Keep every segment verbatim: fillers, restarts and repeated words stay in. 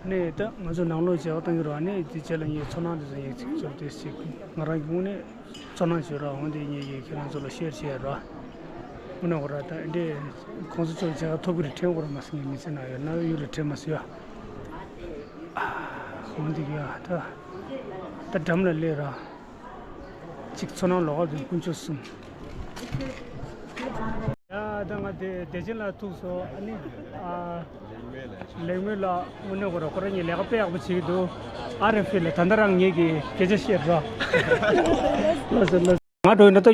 ནས་ད་ང་ཚོ་ནང་ལོགས་མཇལ་ཁ་བཏང་གི་རོགས། ནས་དེ་རྗེས་ལ་ངས་ཚོར་སྣང་དེ་ཚོ་ངས་ཚིག་ཚོར་དེ་ཞིག་ང་རང་གི་ངོས་ནས་ཚོར་སྣང་བྱོས་རོགས། འོན་ཏེ་ངས་ཡིན་ཁྱེད་རང་ཚོ་ལ་ཤེར་བྱས་རོགས། དངོས་གནས་ཁོ་ར་ད་འདྲས་གོང་ས་མཆོག་མཇལ་ཁ་ཐོབ་ཀྱི་རེད་དྲན་གོ་ར་མ་སོང་། ངས་མི་ཚེ་ནང་ཡོད་ན་ཡུལ་ལ་དྲན་མ་སོང་ཡ། འོན་ཏེ་ཡ་ད་ད་འགྲམ་ལ་སླེབས་རོགས། གཅིག་ཚོར་སྣང་ལོགས་ཀ་དུ་དཀོན་མཆོག་གསུམ། ཡ་ད་ང་དེ་བདེ་ཆེན་ལ་ཐུག་སོང་། ཨ་ནི་ཨ་ལེགས་མོད་ལགས། དངོས་གནས་ཁོ་ར་ཁོ་ར་ངས་ལས་ཀ་དཔེ་ཡག་པོ་བྱེད་ཀྱི་འདུག་ཨ་རེ་ཕི་ལ་ད་ལྟ་རང་ངེད་ཀྱི་སྐད་ཆ་བཤད་རོགས། ལགས་སོ་ལགས་སོ། ང་འགྲོ་ཡིན་ན་ད་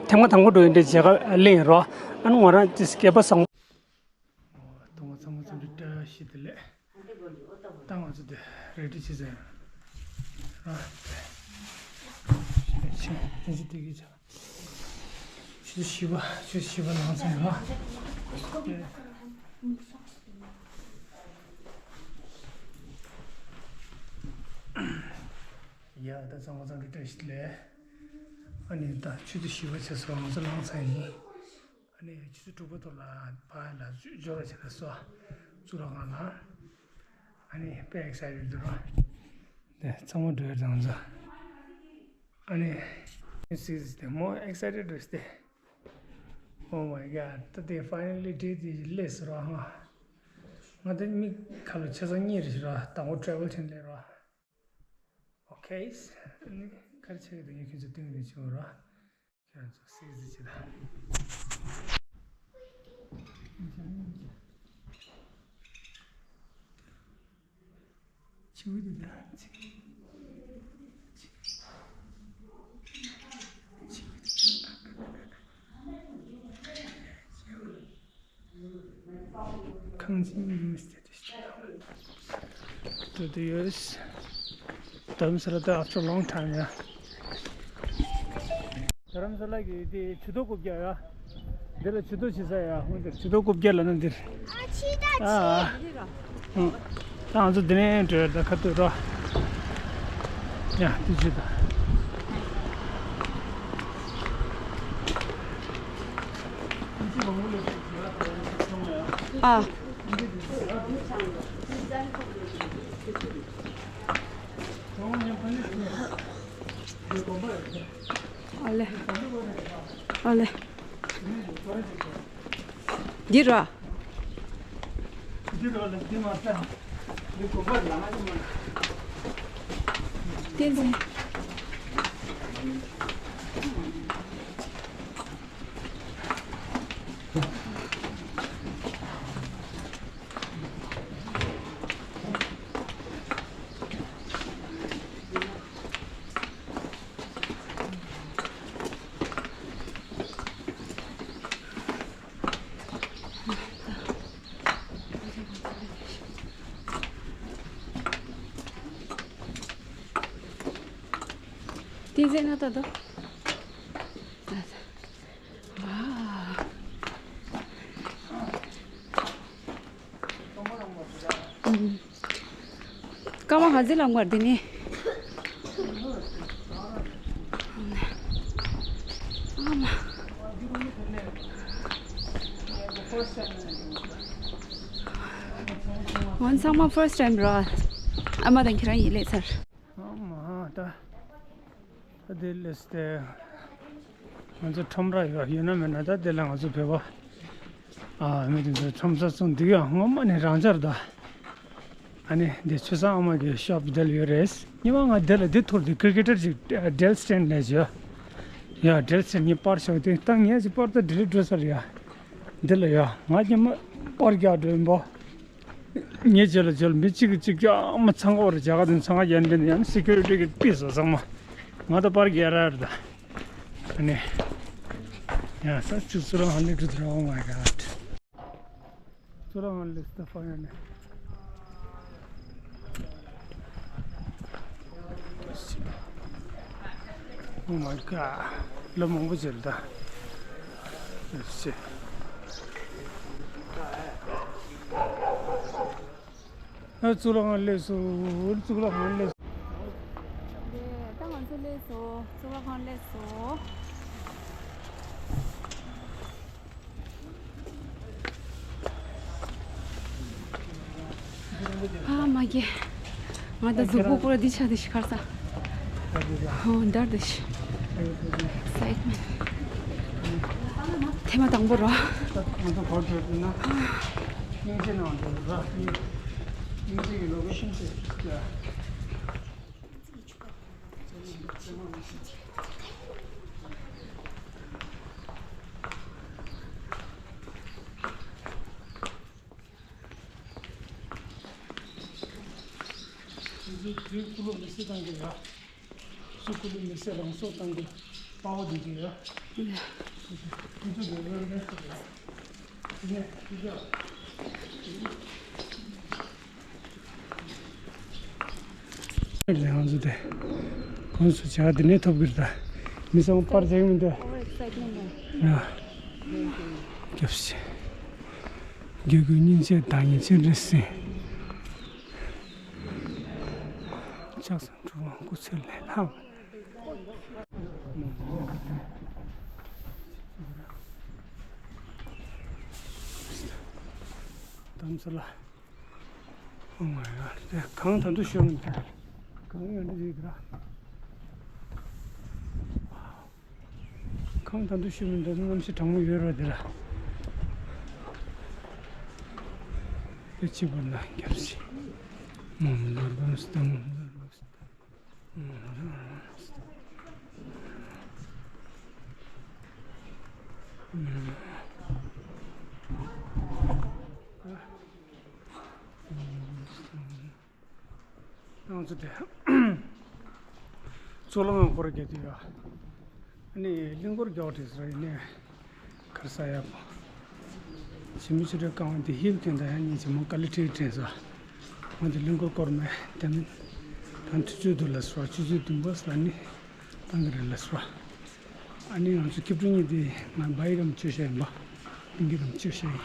ཐེངས་མ་དང་པོ་འགྲོ་ཡིན་འདྲ་བྱེད་ཀ་གླེང་རོགས། ཨ་ནི་ང་རང་ཅི་སྐལ་པ་བཟང་པོ། ཨོ། ཐོག་མ་ཚང་མ་ཚང་མ་བཀྲ་ཤིས་བདེ་ལེགས། ད་ང་ཚོ་དེ་རེ་ཌི་བྱེད་ཟེར། ཨ། ཆེ་ཆེ་དེ་གི་ཆ། ཆུ་ཚོད་བཞི་པ་ཆུ་ཚོད་བཞི་པ་ནང་ཚང་མ། ཡ་ད་ཚང་མ་ཚང་མ་བཀྲ་ཤིས་བདེ་ལེགས། ཨ་ནི་ད་ཆུ་ཚོད་བཞི་པ་ཆགས་སོང་། ང་ཚོ་ལངས་ཚར་ཡིན། ཨ་ནི་ཆུ་ཚོད་དྲུག་པ་ཐོག་ལ་ཕ་ལ་འབྱོར་བ་བྱས་ན་སོ། གཙུག་ལག་ཁང་ལ། ཨ་ནི་དཔེ་ཨེག་སའི་ཊེཌ་འདུག་རོ། དེ་ཚང་མ་འགྲོ་ཡ་དང་ཚོ། ཨ་ནི་སིག་སི་དེ་མོ་ཨེག་སའི་ཊེཌ་འདུག་སྟེ། Oh my god. ད་དེ་ཕའི་ནལ་ལི་ཌེ་དེ་སླེབས་སོང་རོ་ཧ། ང་དེ་མིག་ཁ་ལ་ཆ་ཚང་གཉིས་རེད་ཤི་རོ། དང་པོ་ཊེ་རེ་ཝལ་བྱས་ནས་སླེབས་རོ། ཨོ་ཁེ། ཨ་ནི་ག་རེ་བྱེད་ཀྱི་འདུག་ངས་ཁྱོད་ཚོ་སྟོན་གྱི་འདུག་བྱེད་རོ། ཁྱེད་རང་ཚོ་སིག་སི་ཅི་དང་། ཆུ་བོ་འདི་དང་ཆུ། ཆུ་བོ་འདི་དང་། ཁང་ཆེན་ཡུ་ནི་ཝར་སི་ཊི་དེ་ཞིག་ཏུ་དུ་ཡོད། དྷ་རམ་ས་ལ་དེ་after long time ཡ། དྷ་རམ་ས་ལ་གི་དེ་ཆུ་ཐོག་རྐུབ་བཀྱག་ཡ། འདི་ལ་ཆུ་ཐོག་བྱེད་ས་ཡ། འོན་ཏེ་ཆུ་ཐོག་རྐུབ་བཀྱག་ལ་ན་འདིར། ཨ་ཆི་ད་ཨ་ཆི། ཨ། ད་ང་ཚོ་འདི་ནས་འགྲོ་ཡ་ད་ཁ་ཐུག་རོ། ཡ་དེ་ཆུ་ད། ཨ། ཨ་ལེ། ཨ་ལེ། འདི་ར། བསྟན་འཛིན། དེ་ཟེར་ན་ད་དོ། ཨ། ཨ། ཨུམ། སྐར་མ་ག་ཚོད་ལ་འགོར་འདི་ནི། ཨ་མ། ང་ཚང་མ་first time ར། ཨ་མ་དང་ཁྱེད་རང་ཡིན་ལས་ཚར། ཨ་མ་ད། ད་དེ་ལས་ཏེ། ང་ཚོ་ཁྲོམ་ར་ཡོད་ཡོད་ན་མེད་ན་ད་དེ་ལ་ང་ཚོ་བོད་པ། ཨ་མི་དེ་ཚོ་ཁྲོམ་ས་ཚོ་འདི་ཡང་སྔོན་མ་ནས་རང་འཇགས་ད། ཨ་ནི་འདི་ཆུ་བཟང་ཨ་མ་གི་ཤོབ་དེ་ལ་ཡོད་རེད། ཉི་མ་ང་དེ་ལ་འདི་ཐོར་དེ་ཀི་རི་ཀེ་ཊར་ཅིག་ཌེལ་སི་ཊེན་ལས་བྱོས། ཡ་ཌེལ་སི་ཊེན་ངས་པར་ཤོག་དེ་ད་ངས་ཅིག་པར་ད་ཌི་ལིཊ་འགྲོ་ས་རེད་ཡ། འདི་ལ་ཡ་ང་ཉི་མ་པར་རྒྱག་འགྲོ་ཡིན་པ། ངའི་རྗེས་ལ་རྗེས་ལ་མི་གཅིག་གིས་གཅིག་རྒྱག་མ་ཚང་ག་བར་རྒྱག་ག་དེ་ཚང་ག་ཡན་དེ་ནི་ཡང་སི་ཀུ་རི་ཊི་གི་པི་སོ་ཚང་མ་ང་ད་པར་རྒྱག་ར་ར་ད། ཨ་ནི་ཡང་ས་གཅིག་ཚུར་ཧ་ལས་འགྲོ་དུ་ར། Oh my god. ཚུར་ཧ་ལས་ད་ཕ་ཡ་ནི། Oh my god. ལོ་མང་པོ་བྱས་ལ་ད། ཨ་ཙི། ཨ་གཙུག་ལག་ཁང་སླེབས་སོང་། གཙུག་ལག་ཁང་སླེབས་སོང་། ད་ང་ཚོ་སླེབས་སོང་། གཙུག་ལག་ཁང་སླེབས་སོང་། ཨ་མ་གི། ང་ད་གཟུགས་པོ་ཀུ་ར་འདི་ཆ་འདི་ཤི་ཁར་ས། ཨོ་འདར་འདི་ཤི། སའིད་མེ། ཐེངས་མ་དང་པོ་ར། ང་ཚོ་གོ་བྲོས་འདུག་ན། སྙིང་རྗེ་གནང་འདུག་ར། སྙིང་རྗེ་གི་ལོ་ཀེ་ཤན་ཞིག་ཡ། ཁོ་ཚོ་དུས་ཁོ་ལོ་མི་སེར་བཏང་གི་ཡོད། སུ་ཁོ་ལོ་མི་སེར་རང་སྲོག་བཏང་གི་དཔའ་བོ་དེ་གི་ཡོད། ཁོ་ཚོ་གི་རོལ་རེད་ཟེར་གི་ཡོད། དེ་ནས་དེ་ག་ལས་ང་ཚོ་དེ་གོང་སུ་བྱ་དེ་ནས་ཐོབ་གི་རེད་ད། མི་སང་པར་བྱེད་མི་འདུག་ཨ། སྐྱབས་སེ། རྒྱལ་ཀུན་སྙིང་རྗེ་བདག་ཉིད་ཅེས་འདྲི་སྲིད། ལྕགས་ཟམ་གྲུ་བ་སྐུ་ཚེ་ལས་ལྷག་དམ་ས་ལ། ཨོ་མའི་གྷོཌ། དེ་གངས་ད་དུང་ཤོར་མི་འདུག་གངས་ཡོད་འདྲ་ཡོད་ར། གངས་ད་དུང་ཤུལ་མི་འདུག་གནམ་གཤིས་གྲང་མོ་ཡོད་རེད་དེ་ལ། དེ་གཅིག་པུ་ན་རྒྱབ་ཤིག་མོ་མོ་ལོར་བམ་སྟེ་མོ་མོ་ལོར་བམ་སྟེ། མོ་མོ་ལོར་བམ་སྟེ། ང་ཚོ་དེ་གཙུག་ལག་ཁང་སྐོར་རྒྱག་དུས་ཡ། ཨ་ནི་གླིང་སྐོར་རྒྱག་དུས་ཟེར་ཡིན་ནས་གར་ས་ཡག་པོ། ཞི་མི་ཆུ་ཁྲོད་ཀ་བ་དེ་ཧིལ་ཐོན་ད་ཡང་ཉིན་ཆེ་མོ་ཀ་ལི་ཁྲིའི་དྲན་ས། ང་ཚོ་གླིང་སྐོར་སྐོར་མེད་དེ་མིན། ད་ཆུ་ཚོད་བདུན་ལ་སོ་ཆུ་ཚོད་བདུན་པ་ས་ནི་བཏང་གི་རེད་ལ་སོ། ཨ་ནི་ང་ཚོ་སྐྱིབས་འགྲོ་གཉིས་དེ་ང་བའི་རམ་བཅོས་ཤ་ཡིན་པ། གླིང་གི་རམ་བཅོས་ཤ་ཡིན།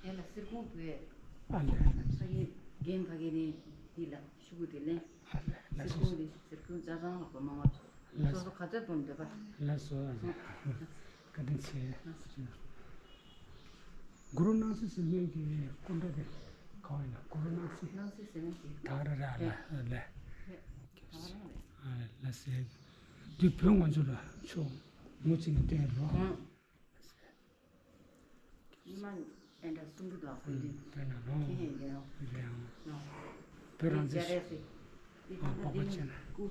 དེ་ལ་གསེར་ཁུང་བུའི་ཨ་ལས། ཕ་གི་རྒན་ཕ་གི་ནི་འདི་ལ་ཤུ་གུ་དེ་ལེན། ཨ་ལས་ལ་གསེར་སོ་ཁུང་སོ། འདི་གསེར་ཁུང་ཅ་ཚང་ལ་གོ་མ་མ་ལ་སོ་སོ་ག་ཚོད་གཏོང་འདོད་པ། ལ་སོ་ཨ་ལས། བཀའ་དྲིན་ཆེ། གུ་རུ་སྣང་སྲིད་ཟེར་མཁན་གྱི་སྐུ་འདྲ་དེ་གང་ཡིན་ན། གུ་རུ་སྣང་སྲིད། སྣང་སྲིད་ཟེར་མཁན་གྱི་ད་ར་ར་ལ་ལ་ལ། ད་ར་ར་ལ་ཟེར། འདི་བོད་ང་ཚོ་ལ་ཆོག་ངོ་གཅིག་ནས་བསྟན་རོགས། ཉི་མ་ཨེ་འདྲ་གསུམ་པོ་དང་ཁོ་འདི་དེ་ན་ནོ། ཁྱི་ཧེ་རྒྱལ་རོ། རེད་ཨང་། ནོ། བོད་རང་བཙན་ཅ་རེ་སི། འདི་ཨ་ད་པགས་པ་ལྟ་ཅན། སྐུ།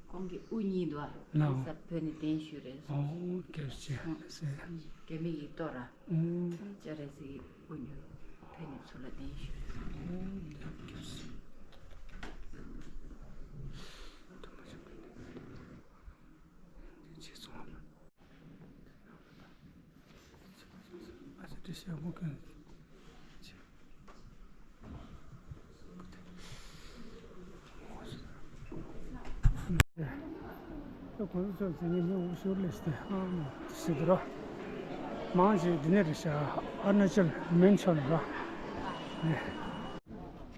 ཁོང་གི་དབུ་གཉིས་འདུག་ཨ། ལའོ། ས་བོད་ནས་གདན་ཞུས་རེད། ཨོ་སྐྱབས་རྗེ་ཟེར། རྒྱ་མི་ཡིས་གཏོར་ར། ཨོ། ཅ་རེ་སི་གི་དབུ་གཉིས་བོད་ནས་ཚུར་ལ་གདན་ཞུས་རེད། ཨོ་སྐྱབས་རྗེ། དུ་མ་ཞིག་འདི་ཅི་སོང་། ད་གོང་ས་མཆོག་མཚན་ཉིད་ནི་འུ་ཤོར་ལས་སྟེ་ཨང་ཟེར་དུ་ར། མང་ཆེ་འདི་ནས་རེད་ཤག་ཨ་རུ་ན་ཅལ་མན་ཆོལ་ར། ནས།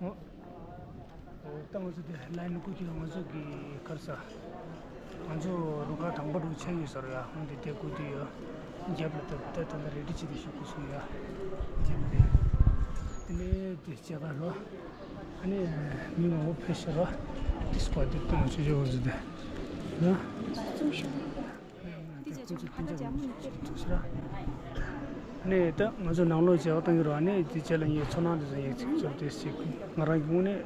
ཨོ། ད་ང་ཚོ་དེ་ལ་ཡིན་སྐུ་དུས་ང་ཚོ་གི་གར་ས། ང་ཚོ་རུ་ཁག་དང་པོ་རུ་ཆགས་ཡོད་ས་རེད་ཡ། ཧོན་དེ་དེ་སྐུ་དུས་ཡོད། རྒྱབ་ལ་ད་ད་ད་ད་རེ་ཌི་ཅི་དེ་ཞུ་སྐུ་སོང་ཡ། རྒྱབ་དེ། དེ་ནས་དེ་ལྕགས་ར། ཨ་ནི་མི་མང་པོ་ཕེབས་ཤག་ར། དེ་སྐོར་དེ་ད་ང་ཚོ་ཞུ་བ་ཟེར་དེ། ཡ། འདི་བྱས་ཆོག་ཕ་ཁ་ཇ་མོ་ནི་སྟེར་ཐུབ་ཤི་ར། ནས་ད་ང་ཚོ་ནང་ལོགས་མཇལ་ཁ་བཏང་གི་རོགས། ནས་དེ་རྗེས་ལ་ངས་ཚོར་སྣང་དེ་ཚོ་ངས་ཚིག་ཚོར་དེ་ཞིག་ང་རང་གི་ངོས་ནས་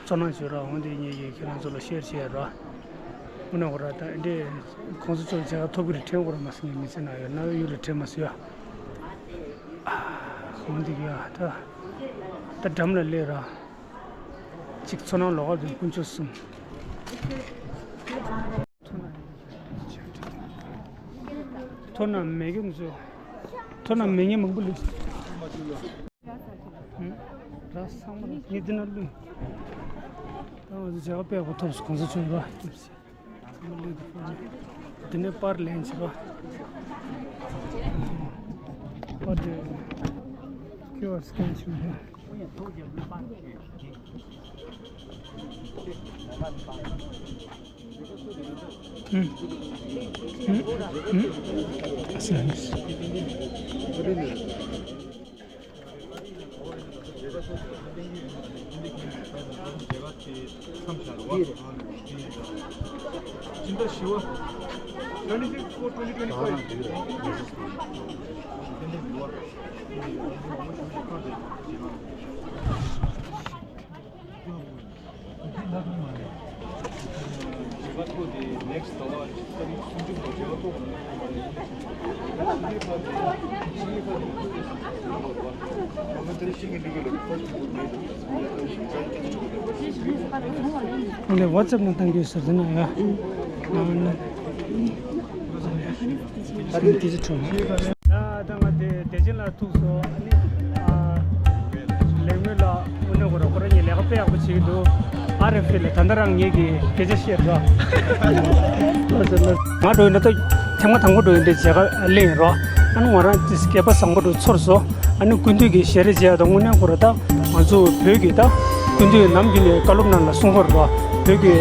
ཚོར་སྣང་བྱོས་རོགས། འོན་ཏེ་ངས་ཡི་ཁྱེད་རང་ཚོ་ལ་ཤེར་བྱས་རོགས། དངོས་གནས་ཁོ་ར་ད་འདི་གོང་ས་མཆོག་མཇལ་ཁ་ཐོབ་ཀྱི་རེད་དྲན་དགོས་ར་མ་སོང་། ངས་མི་ཚེ་ནང་ཡོད་ན་ཡུལ་ལ་དྲན་མ་སོང་ཡ། འོན་ཏེ་ཡ་ད་ད་འགྲམ་ལ་སླེབས་ར། གཅིག་ཚོར་སྣང་ལོགས་ཀ་དེ་དཀོན་མཆོག་གསུམ། ཐོ་ན་མེད་མཁན་ཚོ། ཐོ་ན་མེད་མཁན་མང་པོ་ལུས། ར་ཚང་མ་ངས་འདི་ན་ལུས། ད་ང་ཚོ་མཇལ་ཁ་དཔེ་ཡག་པོ་ཐོབ་སོང་། གོང་ས་མཆོག་ར་སྐྱབས་སེ། ཚང་མ་ལུས་འདུག་འདི་ནས་པར་ལེན་བྱེད་པ། པར་དེ། Your skin to me. ཨུམ། ཨུམ། ཨུམ། ཨ་སི་ཨ་ནི། ཕྱི་ཟླ་བཞི་པ། twenty six four twenty twenty five། ཨ་ནི་ཝ་ཊི་སེབ་ནང་བཏང་རྒྱུ་ཟེར་ཟིན་ན་ཡ། ཨ་ནི་སྐད་ཆ་ཁྲོམ། ད་ང་དེ་བདེ་ཆེན་ལ་ཐུག་སོང་། ཨ་ནི་ཨ་ལེགས་སྨོན་ལ་དངོས་གནས་ཁོ་རང་ཁོ་རང་གཉིས་ལས་ཀ་དཔེ་ཡག་པོ་བྱེད་ཀྱི་འདུག་ཨ་རེ་ཕི་ལ་ད་ལྟ་རང་ངེད་ཀྱི་སྐད་ཆ་བཤད་རོགས། ང་འགྲོ་ཡིན་ན་ད་ཐེངས་མ་དང་པོ་འགྲོ་ཡིན་དེ་མཇལ་ཁ་སླེབས་ཡིན་རོགས། ཨ་ནི་ང་རང་དེ་སྐལ་པ་བཟང་པོ་འགྲོ་ཚོར་སོང་། ཨ་ནི་སྐུ་མདུན་གྱི་ཞལ་རས་མཇལ་ཡག་དང་དངོས་གནས་ཁོ་རང་ད་ང་ཚོ་བོད་ཀྱི་ད་སྐུ་མདུན་ནམ་རྒྱུན་ནས་བཀའ་སློབ་ནང་ལ་གསུང་གི་རེད་རོགས། བོད་ཀྱི་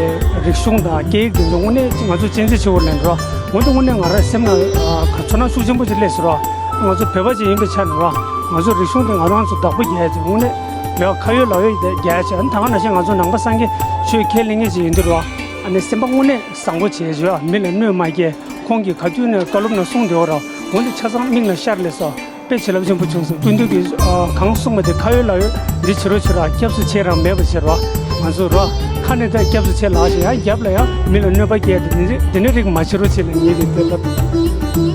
རིག་གཞུང་དང་སྐད་ཡིག་དེ་ཚོ་དངོས་གནས་ང་ཚོ་གཅེས་འཛིན་ཆེ་བོ་ལེན་རོགས། འོན་ཏེ་དངོས་གནས་ང་རང་སེམས་ནང་ཨ་ཚོར་སྣང་ཤུགས་ཆེན་པོ་ཅིག་སླེབས་སོང་རོགས། ང་ཚོ་བོད་པ་ཅིག་ཡིན་པའི་ཆ་ནས་རོགས། ང་ཚོ་རིག་གཞུང་དེ་ང་རང་ཚོ་བདག་པོ་རྒྱག་ཡག་ཅིག་དངོས་གནས་བོད་ཁ་ཡོད་ལག་ཡོད་རྒྱག་ཡག་ཅིག་ཨ་ནི་ད་ག་ནང་བཞིན་ང་ཚོ་ནང་པ་སངས་རྒྱས་ཆོས་ཁས་ལེན་མཁན་ཅིག་ཡིན་དུས་རོགས། ཨ་ནི་སེམས་པ་དངོས་གནས་བཟང་པོ་བྱས་བྱས་ཨ་མི་ལ་གནོད་མ་སྐྱེལ། ཁོང་གིས་ག་དུས་ནས་བཀའ་སློབ་ནང་གསུངས་བསྡད་ཡོད་རོགས། འོན་ཏེ་ཆ་ཚང་མིག་ལ་ཤར་སླེབས་སོང་། དཔེ་བྱིན་རླབས་ཆེན་པོ་བྱུང་སོང་། སྐུ་མདུན་གྱིས་ཨ་གང་གསུངས་པ་དེ་ཁ་ཡོད་ལག་ཡོད་འདི་བྱེད་རོགས་བྱེད་རོགས། སྐྱབས་སུ་མཆི་རང་མེད་པ་བྱེད་རོགས། ང་ཚོ་རོགས་ཁ་ནས་ད་སྐྱབས་སུ་མཆི་ལགས་ཞེས་ཡང་རྒྱབ་ལ་ཡང་མི་ལ་གནོད་པ་སྐྱེལ་ཏེ་འདི་འདི་འདྲའི་རིགས་མ་བྱེད་རོགས་བྱེད་ལ་ངེད་ཀྱིས་དེ་ལྟར།